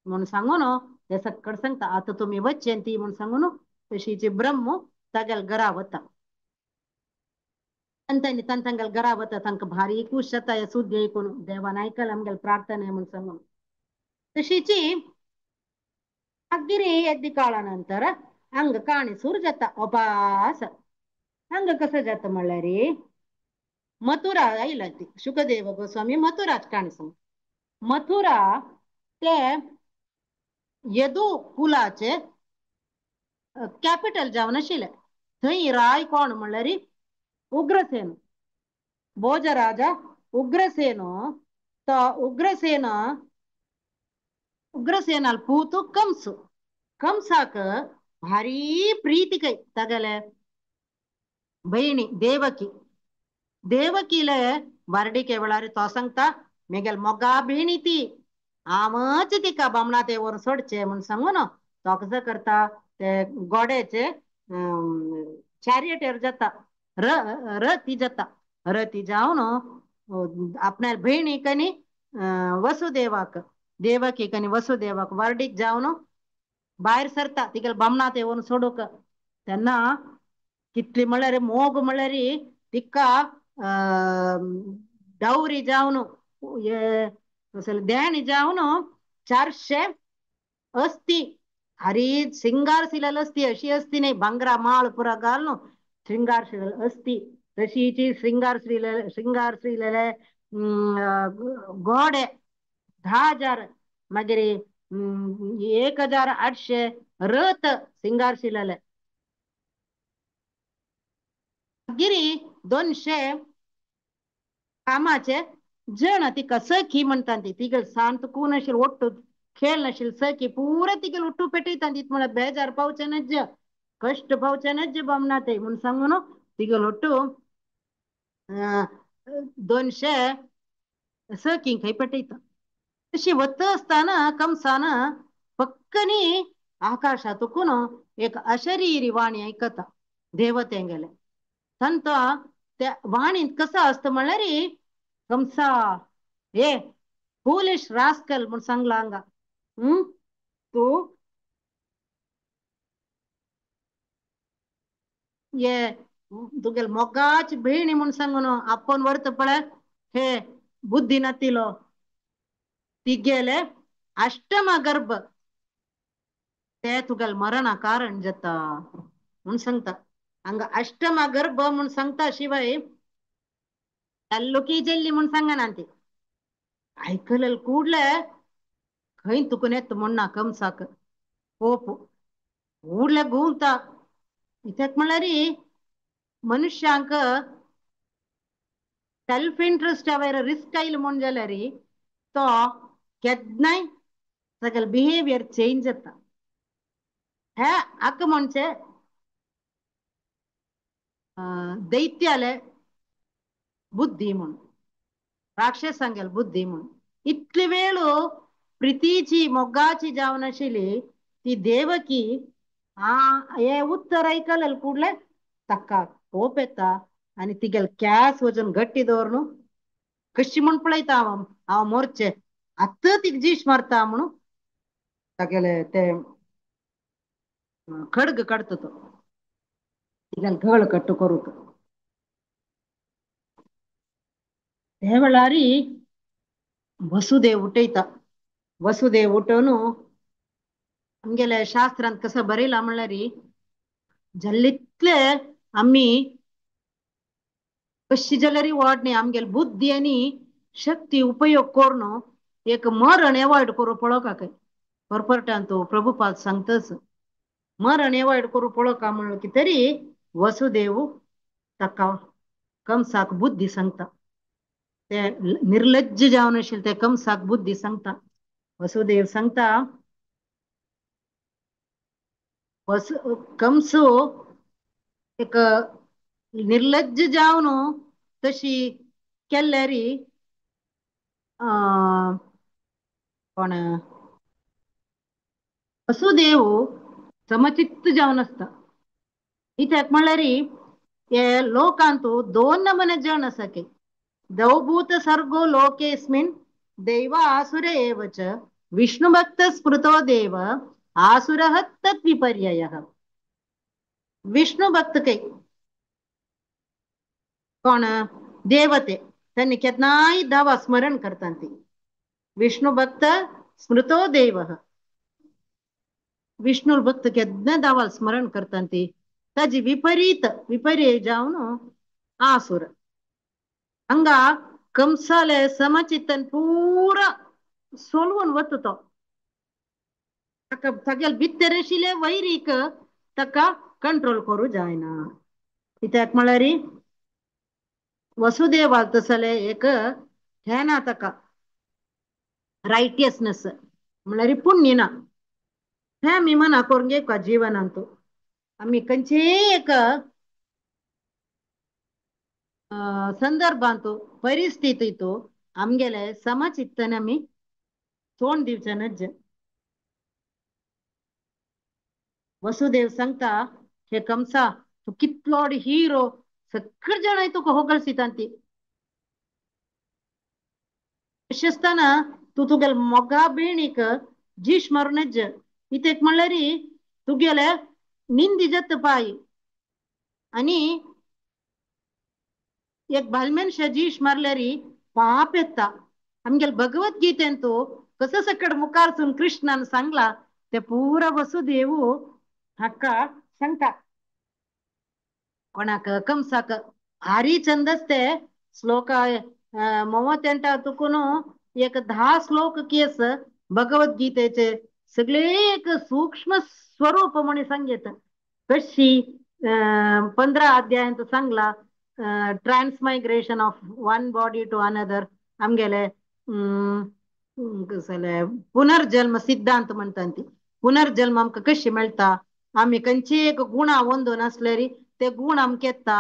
म्हूण सांगून ते सक्कड सांगता आतां तुमी वच्चें ती म्हूण सांगून तशीची ब्रह्म तागेल घरा वता आनी तांकां तांगेल घरा वता तांकां भारी खूश जाता हे सुद्दी आयकून देवान आयकल आमगेले प्रार्थना म्हूण सांगून. तशीची मागीर येद्दी काळा नंतर हांगा काणी सुरू जाता अपास. हांगा कसं जाता म्हणल्यार मथुरा आयला ती शुकदेव गोस्वामी मथुराच काणी सांग. मथुरा ते यदू कुलाचे कॅपिटल जावन आशिल्लें. थंय राय कोण म्हणल्यार उग्रसेन भोजराजा उग्रसेन. तो उग्रसेन उग्रसेनाल पूत कंस. कंसाक भारी प्रीती काय तागेले भयणी देवकी. देवकीले वारडिके वेळार तो सांगता मेगेल मोगा भयणी ती हांवच तिका बामणा ते व्हरून सोडचे म्हूण सांगून तो कसो करता ते गोड्याचे चॅरियटेर जाता रथी जाता. रथी जावन आपल्या भयणीक आनी वसुदेवाक देवकीक आनी वसुदेवाक वारडीक जावन भायर सरता तिगेले बामणा ते व्हरून सोडूंक. तेन्ना कितली म्हणल्यार मोग म्हणल्यार तिका डौरी जावन देणी जावन 400 अस्थी हरी श्रृंगार शिलेल अस्थी अशी अस्थी न्ही भांगरा माळ पुरा घालून श्रृंगार शिलेल अस्थी तशीची श्रृंगार श्रृंगार शिलेले घोडे 10,000 मागीर 1,800 रथ श्रृंगार शिलेले मागीर 200 कामाचे जण तिका सखी म्हणटा ती तिगेल शांत कोण आशिल्ले ಒಟ್ಟು खेळ नाशिल्ले सखी पुरा तिगेल ಒಟ್ಟು पेटयता ती म्हळ्यार बेजार पावचे नज्ज कश्ट पावचे नज्ज बामणा ते म्हूण सांगून तिगेल ಒಟ್ಟು 200 सखींक खंय पेटयता. तशी वता आसतना कंसान पक्कनी आकाशातून एक अशरीरी वाणी आयकता देवतेंगेले. तांकां त्या वाणींत कसो आसता म्हणल्यार कंसा हे फुलिश रास्कल म्हूण सांगला हांगा. तूं ये तुगेल मोगाची भयणी म्हूण सांगून आपोवन व्हरता पळय, हे बुद्धी नातिलो तिगेले अष्टम गर्भ ते तुगेल मरणा कारण जाता म्हूण सांगता. हांगा अष्टम गर्भ म्हूण सांगता शिवाय ताल्लुकी जेल्ली म्हूण सांगना ती. आयकलें ಕೂಡ್ಲೆ खंय तुका येता म्हूण ना कंसाक कोप ಕೂಡ್ಲೆ ಗೂಂತ. कित्याक म्हणल्यार मनुष्यांक सेल्फ इंट्रस्ट वयर रिस्क आयलो म्हूण जाल्यार तो केन्नाय तागेलो बिहेवियर चेंज जाता. हे हाका म्हणचे दैत्याले बुद्धी म्हूण, राक्षसांगेल बुद्धी म्हूण. इतले वेळ प्रितीची मोगाची जावन आशिल्ली ती देवकी हे उत्तर आयकलें ಕೂಡ್ಲೆ ताका कोप येता आनी तिगेले केंस वचून गट्टी दवरून कशी म्हूण पळयता हांव हांव मोरचें आतां तिका जीश मारता म्हणून तागेले ते खड्ग काडटा तो तिगेले गळ कट्ट करूंक. ते वेळार वसुदेव उठयता. वसुदेव उठोवन आमगेले शास्त्रांत कसो बरयला म्हणल्यार जल्लितले आमी कशी जाल्यार वाड न्ही आमगेले बुद्धी आनी शक्ती उपयोग करून एक मरण एवॉयड करूं पळोवका खंय. परपरटान तो प्रभुपाद सांगताच मरण एवॉयड करूं पळोवका म्हणलो की तरी वसुदेव ताका कंसाक बुद्धी सांगता. ते निर्लज्ज जावन आशिल्ले ते कंसाक बुद्धी सांगता. वसुदेव सांगता कंस एक निर्लज्ज जावन तशी केल्यार कोण वसुदेव समचित्त जावन आसता. कित्याक म्हणल्यार हे लोकांत दोन नमुने जण आसा की दौभूत सर्गो लोकेस्मिन् दैव आसुर एव च विष्णुभक्त स्मृतो देव आसुरः तद्विपर्ययः. विष्णु भक्त कै कोण देवते त्यांनी केन्नाय दावा स्मरण करतात ती. विष्णु भक्त स्मृतो देवः विष्णु भक्त केन्ना दावा स्मरण करतात ती. ताजी विपरीत विपर्य जावन आसुर. हांगा कंसाले समचित्तन पुरा सोलवून वता तो. ताका तागेले भितर आशिल्ले वैरीक ताका कंट्रोल करूं जायना. कित्याक म्हणल्यार वसुदेवाक तसले एक हें ना ताका रायटियसनेस म्हणल्यार पुण्य ना. हें आमी मना करून घेवका जिवनांत. आमी खंयचेय एक संदर्भांत परिस्थितींत आमगेले समचित्तन आमी तोंड दिवचें न्हय. वसुदेव सांगता हे कंसा तूं कितलो हिरो सगळे जाणां तुका होगळसिता ती. अशें आसतना तूं तुगेले मोगा भयणीक जीश मारून नज. कित्याक म्हणल्यार तुगेले निंदी जाता पाय आनी एक बायल मनशा जीश मारल्यार पाप येता. आमगेले भगवद्गीतेंत कसो सकड मुखारसून कृष्णान सांगला ते पुरा वसुदेव हाका सांगता. कोणाक कंसाक भारी छंदच ते श्लोक 38 तुकून एक 10 श्लोक केस भगवद्गीतेचे सगळे एक सूक्ष्म स्वरूप म्हणून सांगेत. कशी 15 अध्यायांत सांगला transmigration of one body to another आमगेले कसले पुनर्जन्म सिद्धांत म्हणटात ती. पुनर्जन्म आमकां कशी मेळटा, आमी खंयची एक गुणा वंदून आसल्यार ते गुण आमकां येता,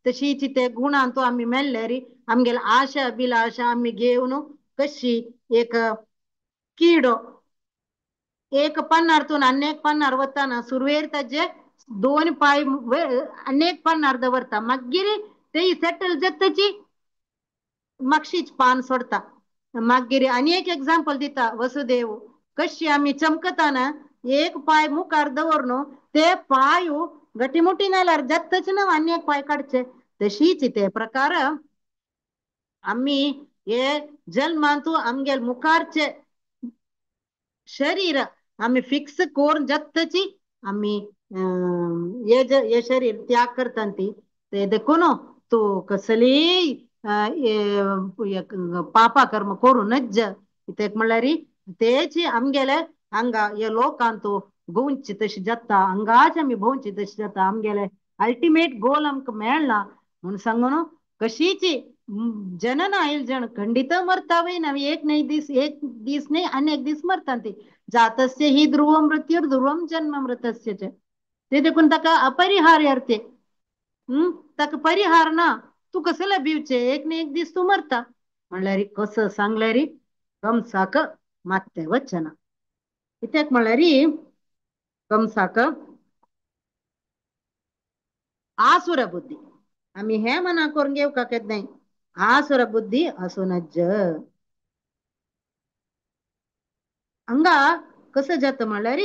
तशीच ते गुणांत आमी मेळ्ळ्यार आमगेले आशा अभिलाशा आमी घेवन कशी एक किडो एक पन्नारतून अनेक पन्नार वताना सुरवेर ताजे 2 पाय अनेक पन्नार दवरता, मागीर ते सेटल जातची मागशीच पान सोडता. मागीर आनी एक एग्जाम्पल दिता वसुदेव कशी आमी चमकताना एक पाय मुखार दवरनो ते पाय गटीमुटी नाल्यार जातच ना आनी एक पाय काडचे तशीच ते प्रकार आमी हे जल्मांतू आमगेल मुखारचे शरीर आमी फिक्स करून जातची आमी हे शरीर त्याग करता ती ते देखून तूं कसली पापा कर्म करू नज्ज कित्याक म्हणल्यार तेच आमगेले हांगा हे लोकांतू भोंवची तशी जाता हांगाच आमी भोंवची तशी जाता आमगेले अल्टिमेट गोल आमकां मेळना म्हूण सांगून कशीच जनन आयल जण खंडित मरता वय ना एक न्हय दीस एक दीस न्हय आनी एक दीस मरता ती जातस्य ही ध्रुव मृत्यूर ध्रुवम जन्म मृतस्य च ते देखून ताका अपरिहार्य अर्थे ताका परिहार ना तूं कसले भिवचे एक न्ही एक दीस तूं मरता म्हणल्यार कसो सांगल्यार कंसाक मात्ते वचना कित्याक म्हणल्यार कंसाक आसुर बुद्धी आमी हे मना करून घेवका केन्नाय आसुर बुद्धी आसूं नज्ज हांगा कसो जाता म्हणल्यार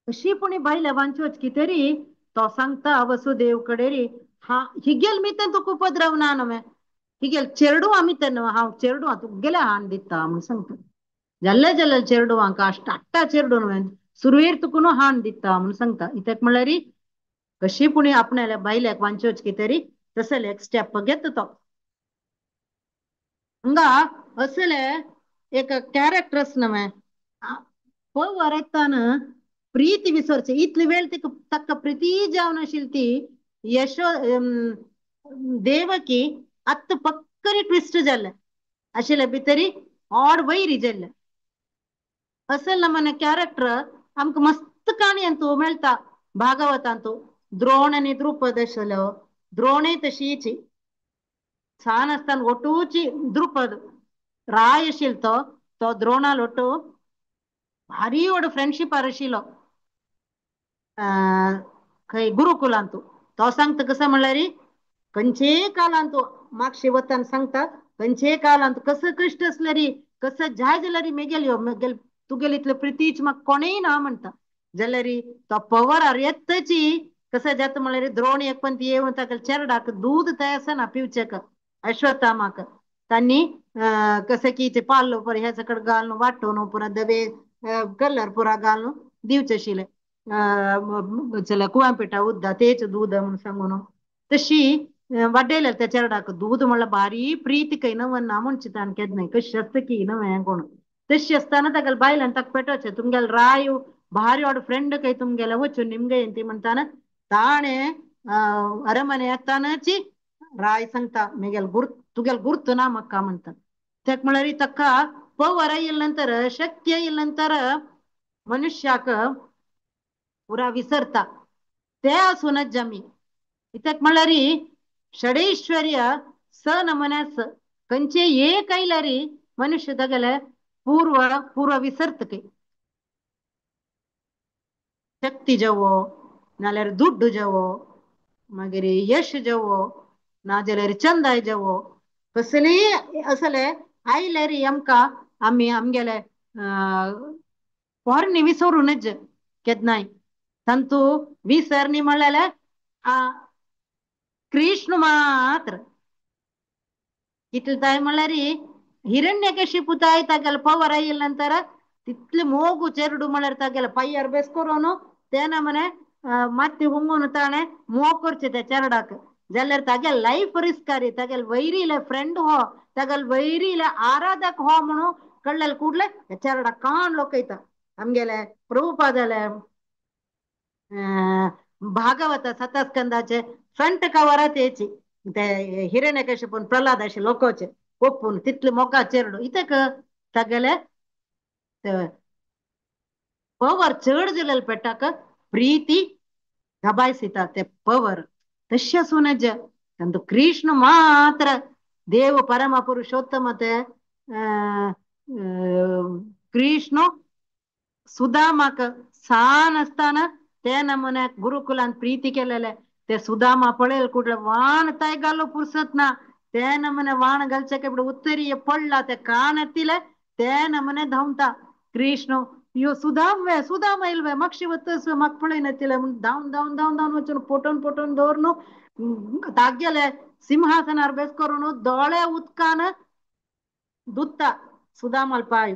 कशी पुणी बायले वांचोच तरी तो सांगता वसुदेव कडे रे हा हिगेल मितेन तुका उपद्रव ना न्हय हिगेल चेरडू आमी तेन्ना हांव चेरडू तुगेले हाण दिता म्हूण सांगता जाल्ले जाल्ले चेरडुवांक अष्ट चेरडू न्हय सुरवेर तुका न्हू हाण दिता म्हूण सांगता कित्याक म्हणल्यार कशी पुणी आपणाल्या बायल्याक वांचोच तरी तसले एक स्टेप घेता तो हांगा असले एक कॅरेक्टर्स न्हय पवर येताना प्रीती विसरचे इतली वेळ तिका ताका प्रीती जावन आशिल्ली ती यशो देवकी आत्त पक्करी ट्विस्ट जाल्ले आशिल्ले भितरी ऑड वैरी जाल्ले असल नमूने कॅरेक्टर आमकां मस्त काणयेंतू मेळटा भागवतांतू द्रोण आनी द्रुपद आशिल्लो द्रोणय तशीच सान आसतना ಒಟ್ಟೂಚಿ द्रुपद राय आशिल्लो तो तो द्रोणाल ಒಟ್ಟು भारी व्हड फ्रेंडशीप आशिल्लो खंय गुरुकुलांतू तो सांगता कसो म्हणल्यार खंयचेय कालांतू मागशे वतान सांगता खंयचेय कालांत कसो कश्ट आसल्यार कसो जाय जाल्यार मेगेल यो मेगेल तुगेल इतले प्रितीच म्हाका कोणूय ना म्हणटा जाल्यार तो पवरार येतची कसो जाता म्हणल्यार द्रोण एक पण येवन ताका चेरडाक दूद तयार आसना पिवचेक अश्वत्थामाक तांणी कसं की ते पालो पर ह्या सकट घालून वांटून पुरा दबे कलर पुरा घालून दिवचे आशिल्ले चला कुवांपिठा उद्दा तेच दूद म्हणून सांगून तशी वाडयले त्या चेरडाक दूद म्हणल्यार भारी प्रीती खंय नवन्ना म्हणचे ताणें केन्नाय कशी आसता की नवें कोण तशी आसतना ताका बायलान ताका पेटोवचें तुमगेले राय भारी व्हड फ्रेंड खंय तुमगेले वचून निमगे ती म्हणटाना ताणें अरमने येतानाची राय सांगता मेगेल गुर्त तुगेल गुर्त ना म्हाका म्हणटा त्याक म्हणल्यार ताका पवर येयले नंतर शक्ती येयले नंतर मनुष्याक पुरा विसरता ते आसूनच आमी कित्याक म्हणल्यार षडैश्वर्य स नमन्यास खंयचे एक आयल्यार मनुष्य तागेले पूर्व पूर्व विसरता खंय शक्ती जावो नाल्यार दुड्डू जावो मागीर यश जावो नाजाल्यार चंदाय जावो कसलीय असले आयल्यार आमकां आमी आमगेले पोरणी विसरूनच केन्नाय तांतू विसरणी म्हणल्यार कृष्ण मात्र कितले ताय म्हणल्यार हिरण्यकशिपू ताय तागेले पवर आयले नंतर तितले मोगू चेरडू म्हणल्यार तागेले पांयार बेस करून तेन्ना म्हणे माती हुंगून ताणें मोग करचें त्या चेरडाक जाल्यार तागेले लायफ रिस्क तागेले वैरीले फ्रेंड हो तागेले वैरीले आराधक हो म्हणून कळ्ळेले ಕೂಡ್ಲೆ चेरडा काण लोकयता आमगेले प्रभुपादाले भागवत सतस्कंदाचे फ्रंट कवरात येची ते हिरण्यकशिपून प्रल्हाद अशे लोकोचे ओपून तितले मोगा चेरडू इतक तागेले पवर चड जालेले पेटाक प्रीती दबायसिता ते पवर तशें आसूं तांतू कृष्ण मात्र देव परम पुरुषोत्तम ते कृष्ण सुदामाक सान आसतना ते नमुन्याक गुरुकुलान प्रीती केलेले ते सुदामा पळयल कुठले वान ताय घालो पुरसत ना ते नमने वाण घालचे के उत्तरीय पडला ते कानातिले ते नमने धांवता कृष्ण यो सुदाम वे सुदाम आयल वे मक्षी वतस म्हाका पळयनातिले म्हूण धांवन धांवन धांवन धांवन वचून पोटोवन पोटोवन दवरून तागेले सिंहासनार बेस करून दोळे उदकान दुत्ता सुदामाल पाय.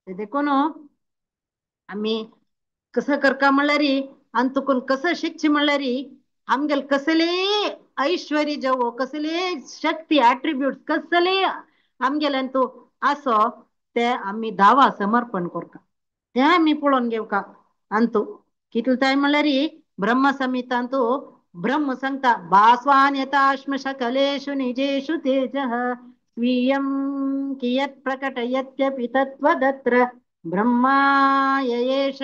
देखून आमी कसं करका म्हणल्यार आनी तुकून कसं शिकचे म्हणल्यार आमगेले कसले ऐश्वर्य जवो कसले शक्ती एट्रिब्यूट्स कसले आमगेल्यान तूं आसो ते आमी दावा समर्पण करता ते आमी पळोवन घेवका. आनी तूं कितले ताय म्हणल्यार ब्रह्म संहितांतू ब्रह्म सांगता भास्वान यथाश्म सकलेषु निजेषु तेजः स्वीयं कियत् प्रकटयत्यपि तत्त्वदत्र ब्रह्माय एष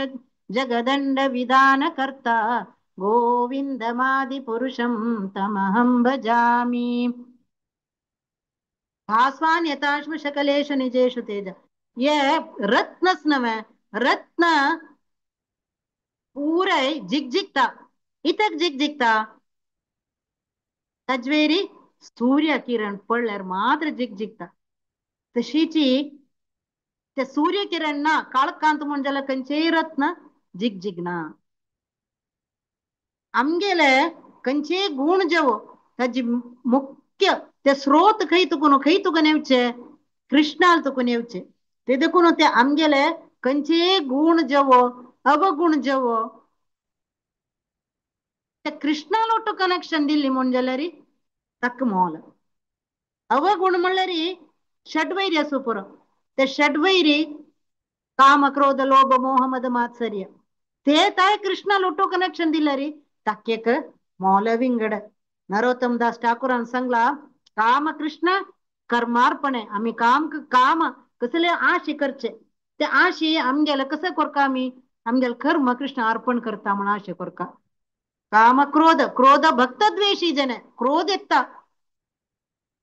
जगदंड विधानकर्ता गोविंदमादिपुरुषं तमहं भजामि. भास्वान यथाश्म सकलेषु निजेषु तेज ये रत्नस नव्हे रत्न पुराय झिकझिकता इतक झिकझिकता तजवेरी सूर्य किरण पडल्यार मात्र झिकझिकता. तशीची ते सूर्य किरण ना काळकांत म्हूण जाल्यार खंयचेय रत्न झिकझिकना. आमगेले खंयचेय गुण जेवो ताजी मुख्य ते स्रोत खंय तुकून खंय तुकून येवचे कृष्णाल तुकून येवचे. ते देखून ते आमगेले खंयचेय गुण जेवो अवगुण जेवो ते कृष्णाल ಒಟ್ಟು कनेक्शन दिल्ली म्हूण जाल्यार तक्क मोल. अवगुण म्हणल्यार षड्वैरी आसूं पुरो ते षड्वैरी काम क्रोध लोभ मोह मद मात्सर्य ते ताय कृष्णाल ಒಟ್ಟು कनेक्शन दिल्यार तक्केक मोल विंगड. नरोत्तम दास ठाकूरान सांगला काम कृष्ण कर्मार्पणे आमी काम काम कसले आशी करचे ते आशी आमगेले कसं करका आमी आमगेले कर्म कृष्ण अर्पण करता म्हण आशे करका. काम क्रोध क्रोध भक्तद्वेषी जने क्रोध येता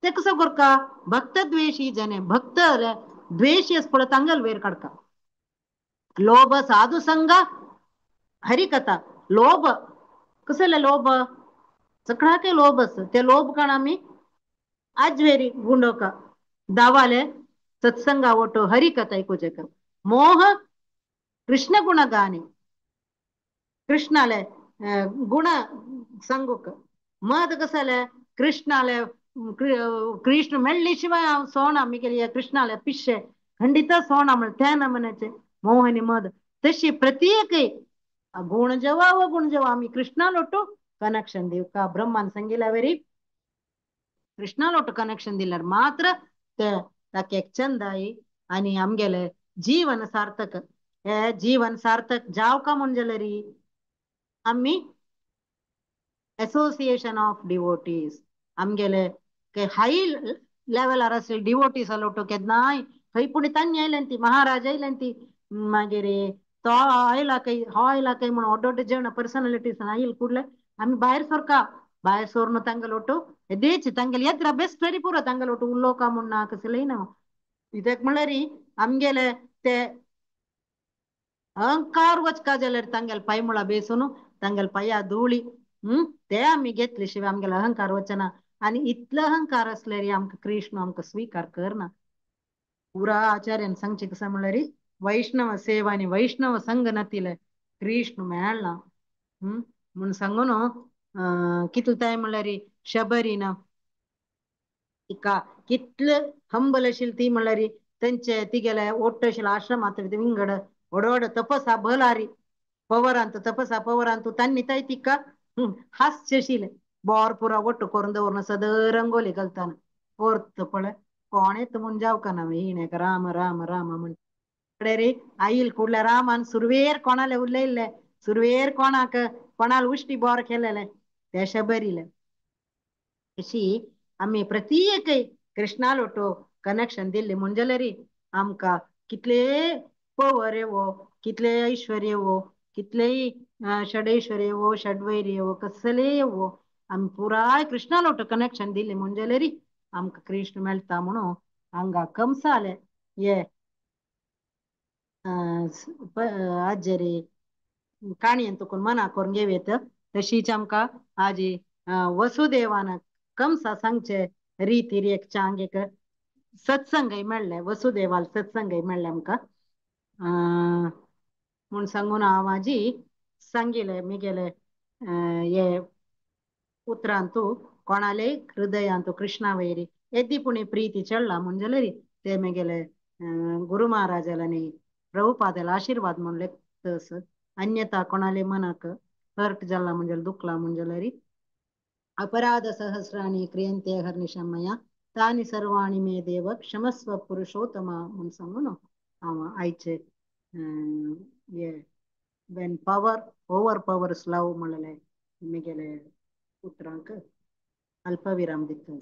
ते कसं करका भक्तद्वेषी जने भक्त द्वेषी पळय तांगेल वयर काडका. लोभ साधू संग हरिकथा लोभ कसले लोभ सगळ्याके लोभ आसा ते लोभ काण आमी आजवेरी गुंडोका दावाले सत्संगा ओटो हरिकथा ऐकूचे. मोह कृष्ण गुण गाणे कृष्णाले गुण सांगूक. मद कसले कृष्णाले कृष्ण मेळ्ळी शिवाय हांव सोणा मिगेली कृष्णाले पिशे खंडित सोणा म्हण ते नमनाचे मोह आनी मद. तशी प्रत्येक गुण जेवा अवगुण जेवा आमी कृष्णा लोटू कनेक्शन दिवका. ब्रह्मान सांगिल्ल्या वरी कृष्णा लोटू कनेक्शन दिल्यार मात्र ते ताका एक चंद आई आनी आमगेले जीवन सार्थक. हे जीवन सार्थक जावका म्हूण जाल्यार आमी असोसिएशन ऑफ डिवोटीज आमगेले हाय लेवलार आसले डिवोटीज लोटू केन्नाय खंय पूण तांणी आयल्यान ती महाराज आयल्यान ती मागीर तो आयला खंय हो आयला खंय म्हूण व्हड व्हड जेवण पर्सनॅलिटीज आयल कुडले आमी भायर सरका भायर सरून तांगेलो ಒಟ್ಟು देच तांगेले येत्रा बेस्ट तरी पुरो तांगेलो ಒಟ್ಟು उलोवका म्हूण ना कसलेय ना. कित्याक म्हणल्यार आमगेले ते अहंकार वचका जाल्यार तांगेले पांय मुळा बेसून तांगेले पांया धुळी ते आमी घेतले शिवाय आमगेलो अहंकार वचना. आनी इतलो अहंकार आसल्यार आमकां कृष्ण आमकां स्विकार करना. पुरा आचार्यान सांगचें कशें म्हणल्यार वैष्णव सेवा आनी वैष्णव संग नातिले कृष्ण मेळना म्हूण सांगून कितले ताय म्हणल्यार शबरीना तिका कितले हंबल आशिल्ली ती म्हणल्यार तेंचे तिगेले ओट्ट आशिल्ले आश्रमांत विंगड व्हड व्हड तपसा बलारी पवरांत तपसा पवरांत तांणी ताय तिका हास्य आशिल्लें बोर पुरा ಒಟ್ಟು करून दवरून सदां रंगोली घालताना परत पळय कोण येता म्हूण जावका ना हिणें राम राम राम म्हण रे आईल कुडल्या रामान सुरवेर कोणाले उलयल्ले सुरवेर कोणाक कोणाला उश्टी बोर केलेले ते शबरीले. अशी आमी प्रत्येक कृष्णा लोटो कनेक्शन दिल्ले म्हूण जाल्यार आमकां कितले पवर येवो कितले ऐश्वर्य येवो कितलेय षडैश्वर्य येवो षडवैर्य येवो कसले येवो आमी पुराय कृष्णा लोटो कनेक्शन दिल्ले म्हूण जाल्यार आमकां कृष्ण मेळटा म्हणून हांगा कंसाले हे आजेरी काणयेन तुकून मना करून घेवयेत. तशीच आमकां आजी वसुदेवान कंसा सांगचे रीतीर एक चांग एक सत्संगय मेळ्ळे, वसुदेवाल सत्संगय मेळ्ळे आमकां म्हूण सांगून हांव आजी सांगिले मिगेले हे उतरांतू कोणाले हृदयांतू कृष्णा वैरी येदी पुणी प्रीती चडला म्हूण जाल्यार ते मेगेले गुरु महाराजालानी प्रभुपादाला आशीर्वाद म्हणले तस, अन्यथा कोणाले मनाक हर्ट जाला म्हणजे दुखला म्हूण जाल्यार अपराध सहस्राणि क्रियन्ते हर्निशं मया तानि सर्वाणि मे देव क्षमस्व पुरुषोत्तमा म्हूण सांगून हांव आयचे हे when power over powers love म्हणलेले मिगेले उतरांक अल्पविराम दिता.